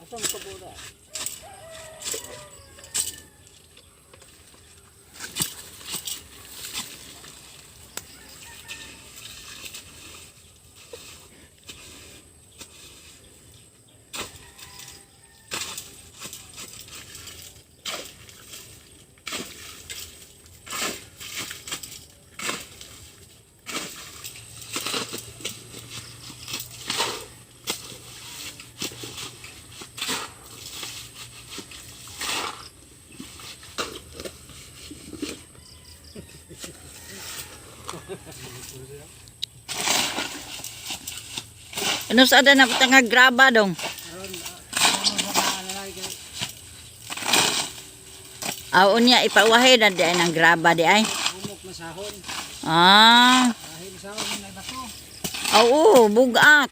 Asa mo kabura? Ano sa na punta nga graba dong? Aw unya ipauwahe na di ay ng graba di ay. Humok masahon. Ah, Dahil sahon may bato. oo, bugat.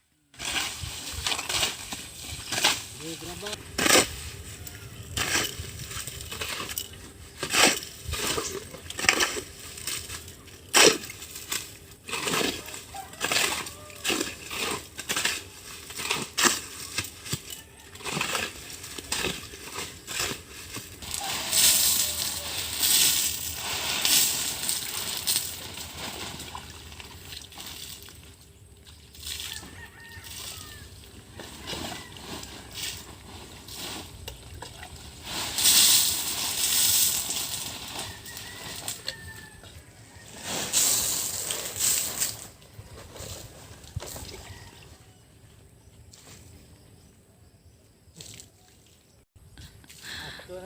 Di graba. Ato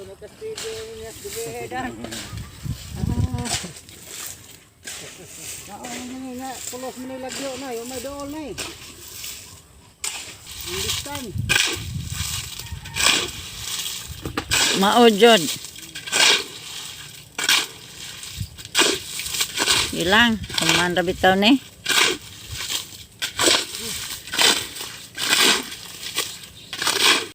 na kastigo niya dubedan. Naon ni nga pulos man ni lagyo na, yung may dool na eh. Ang Mao jud. Ilang, kuman ra bitaw ni.